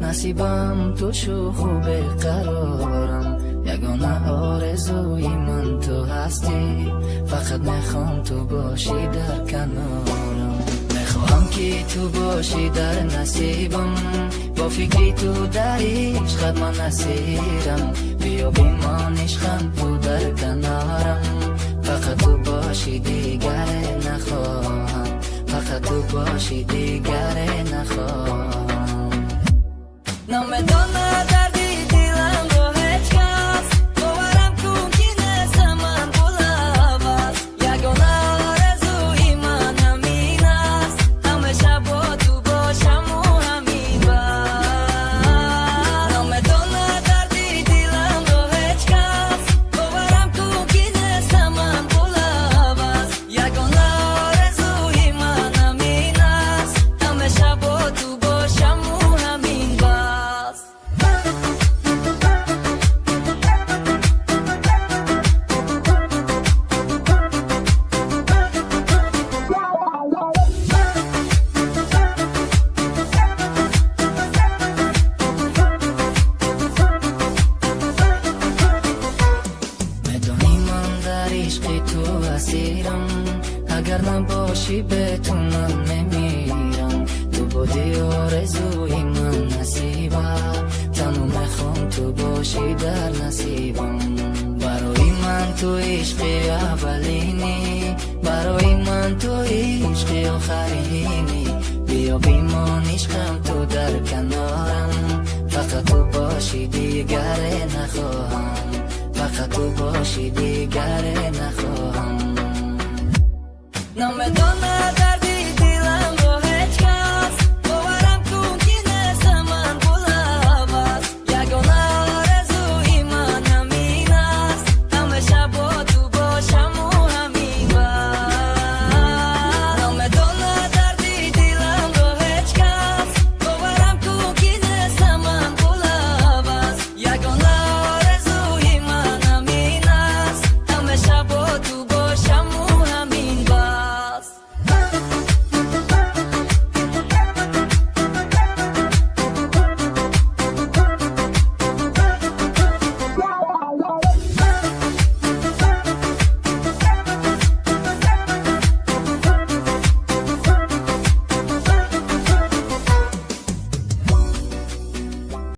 Насибам ту шу хубе қарорам. Ягона орзуи ман ту ҳастӣ. Фақат мехоҳам ту бошӣ дар канорам. Мехоҳам ки ту бошӣ дар насибам. Бо фикри ту дар ишқат ман асирам. Биё бимон ишқам ту дар канорам. Фақат ту бошӣ, дигаре нахоҳам. Фақат ту бошӣ, дигаре нахоҳам. Намедонад дарди диламро ҳеҷ кас. Боварам кун, ки нестам ман булавас. Ягона орзуи ман ҳамин аст, ҳамеша бо ту бошаму ҳамин бас. Намедонад дарди диламро ҳеҷ кас. Боварам кун, ки нестам ман булавас. Ягона орзуи ман ҳамин аст, ҳамеша бо ту бошаму ҳамин бас. Медонӣ, ман дар ишқи ту асирам. Агар набошӣ, бе ту ман мемирам. Ту буди орзуи ман, насиба. Танҳо мехоҳам ту бошӣ дар насибам. Барои ман ту ишқи аввалинӣ, барои ман ту ишқи охаринӣ. Биё бимон ишқам ту дар канорам. Фақат ту бошӣ, дигаре нахоҳам. Фақат ту бошӣ, дигаре нахоҳам.